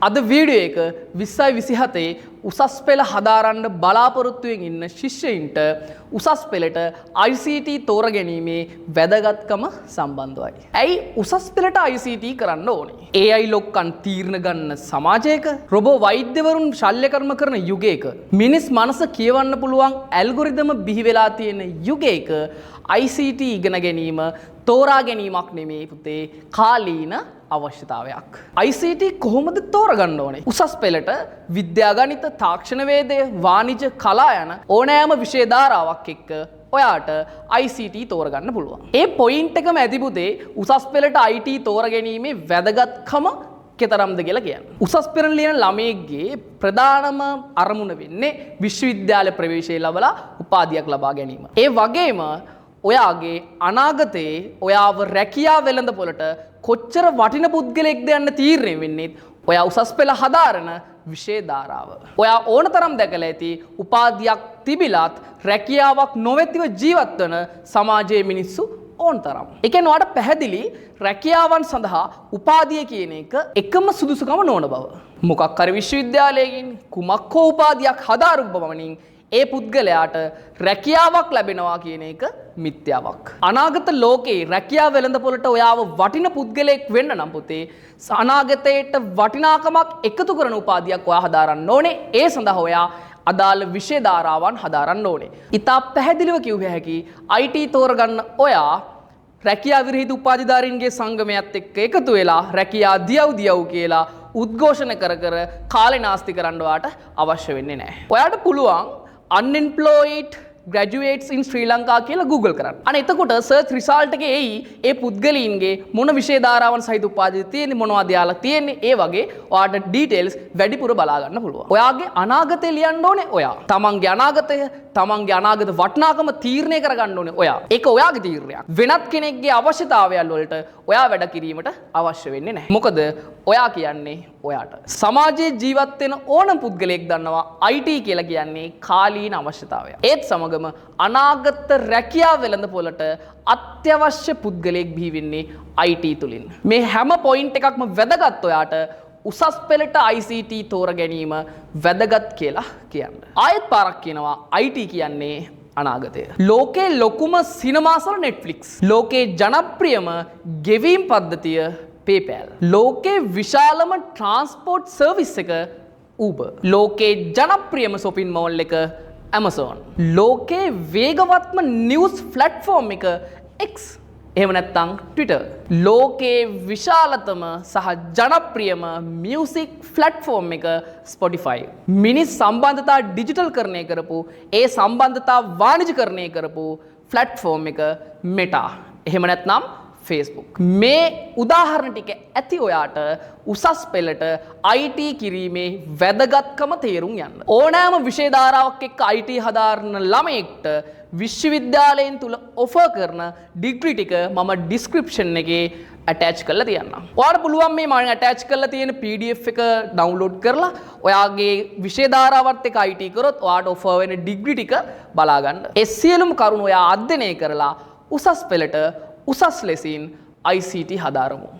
අද වීඩියෝ එක 2027 උසස් පෙළ හදාරන්න බලාපොරොත්තුවෙන් ඉන්න ශිෂ්‍යයින්ට උසස් පෙළට ICT තෝරගැනීමේ වැදගත්කම සම්බන්ධවයි. ඇයි උසස් පෙළට ICT කරන්න ඕනේ? AI ලොක්කන් තීරණ ගන්න සමාජයක, රොබෝ වෛද්‍යවරුන් ශල්‍යකර්ම කරන යුගයක, මිනිස් මනස කියවන්න පුළුවන් ඇල්ගොරිතම බිහි වෙලා තියෙන යුගයක ICT ඉගෙන ගැනීම තෝරා ගැනීමක් නෙමේ පුතේ, කාලීන අවශ්‍යතාවයක්. ICT කොහොමද තෝරගන්න ඕනේ? උසස් පෙළට විද්‍යා, ගණිත, තාක්ෂණ වේදය, වාණිජ, කලා යන ඕනෑම විෂය ධාරාවක් එක්ක ඔයාට ICT තෝරගන්න පුළුවන්. ඒ පොයින්ට් එකම ඇති පුතේ උසස් පෙළට IT තෝරගැනීමේ වැදගත්කම කෙතරම්ද කියලා කියන්න. උසස් පෙළ ලියන ළමයෙක්ගේ ප්‍රධානම අරමුණ වෙන්නේ විශ්වවිද්‍යාල ප්‍රවේශය ලබලා උපාධියක් ලබා ගැනීම. ඒ වගේම ඔයාගේ අනාගතයේ ඔයාව රැකියා වෙළඳ පොළට කොච්චර වටින පුද්ගලයෙක්ද යන්න තීරණය වෙන්නේ ඔයා උසස් පෙළ හදාරන විෂය ධාරාව. ඔයා ඕන තරම් දැකලා ඇති උපාධියක් තිබිලත් රැකියාවක් නොමැතිව ජීවත් වන සමාජයේ මිනිස්සු ඕන තරම්. ඒ කියන්නේ ඔයාට පැහැදිලි රැකියාවන් සඳහා උපාධිය කියන එක එකම සුදුසුකම නොවන බව. මොකක් හරි විශ්වවිද්‍යාලයකින් කුමක් හෝ උපාධියක් හදාරපු පමණින් ඒ පුද්ගලයාට රැකියාවක් ලැබෙනවා කියන එක මිත්‍යාවක්. අනාගත ලෝකේ රැකියා වෙළඳපොළට ඔයාව වටින පුද්ගලයෙක් වෙන්න නම් පුතේ, අනාගතයට වටිනාකමක් එකතු කරන උපාධියක් ඔයා හදාරන්න ඕනේ. ඒ සඳහා ඔයා අදාළ විෂය ධාරාවන් හදාරන්න ඕනේ. ඉතා පැහැදිලිව කිව්ව හැකි IT තෝරගන්න ඔයා රැකියා විරහිත උපාධිධාරීන්ගේ සංගමයත් එක්ක එකතු වෙලා රැකියා දියව් දියව් කියලා උද්ඝෝෂණ කර කර කාලේ නාස්ති කරන්න ඔයාට අවශ්‍ය වෙන්නේ නැහැ. ඔයාට පුළුවන් "unemployed graduates in Sri Lanka" කියලා Google කරන්න. අන්න එතකොට සර්ච් රිසල්ට් එකේ එයි ඒ පුද්ගලයින්ගේ මොන විෂය ධාරාවන් සහිත උපාධි තියෙන්නේ, මොනවද යාලා තියෙන්නේ, ඒ වගේ ඔයාට ඩීටේල්ස් වැඩිපුර බලා ගන්න පුළුවන්. ඔයාගේ අනාගතය ලියන්න ඕනේ ඔයා. තමන්ගේ අනාගතය, තමන්ගේ අනාගත වටිනාකම තීරණය කරගන්න ඕනේ ඔයා. ඒක ඔයාගේ තීරණයක්. වෙනත් කෙනෙක්ගේ අවශ්‍යතාවයන් වලට ඔයා වැඩ කිරීමට අවශ්‍ය වෙන්නේ නැහැ. මොකද ඔයා කියන්නේ ඔයාට. සමාජයේ ජීවත් වෙන ඕනම පුද්ගලයෙක් දන්නවා IT කියලා කියන්නේ කාලීන අවශ්‍යතාවයක්. ඒත් සමගම අනාගත රැකියා වෙළඳපොළට අත්‍යවශ්‍ය පුද්ගලයෙක් බිහි වෙන්නේ IT තුලින්. මේ හැම පොයින්ට් එකක්ම වැදගත් ඔයාට උසස් පෙළට ICT තෝර ගැනීම වැදගත් කියලා කියන්න. ආයෙත් පාරක් කියනවා, IT කියන්නේ අනාගතය. ලෝකේ ලොකුම සිනමාසල Netflix. ලෝකේ ජනප්‍රියම ගෙවීම් පද්ධතිය PayPal. ලෝකේ විශාලම ට්‍රාන්ස්පෝර්ට් සර්විස් එක Uber. ලෝකේ ජනප්‍රියම shopping mall එක Amazon. ලෝකේ වේගවත්ම නිවුස් ප්ලැට්ෆෝම් එක X. එහෙම නැත්නම් Twitter. ලෝකේ විශාලතම සහ ජනප්‍රියම මියුසික් ප්ලැට්ෆෝම් එක Spotify. මිනිස් සම්බන්ධතා ඩිජිටල් කරණය කරපු, ඒ සම්බන්ධතා වාණිජකරණය කරපු ප්ලැට්ෆෝම් එක Meta. එහෙම නැත්නම් Facebook. මේ උදාහරණ ටික ඇති ඔයාට උසස් පෙළට IT කිරීමේ වැදගත්කම තේරුම් යන්න. ඕනෑම විෂය ධාරාවක් එක්ක IT හදාරන ළමයෙක්ට විශ්වවිද්‍යාලයෙන් තුල ඔෆර් කරන ඩිග්‍රී ටික මම ඩිස්ක්‍රිප්ෂන් එකේ ඇටච් කරලා තියන්නම්. ඔයාලට පුළුවන් මේ මම ඇටච් කරලා තියෙන PDF එක ඩවුන්ලෝඩ් කරලා ඔයාගේ විෂය ධාරාවත් එක්ක IT කරොත් ඔයාට ඔෆර් වෙන ඩිග්‍රී ටික බලා ගන්න. ඒ සියලුම කරුණු ඔයා අධ්‍යයනය කරලා උසස් පෙළට උසස් ලෙසින් ICT හදාරමු.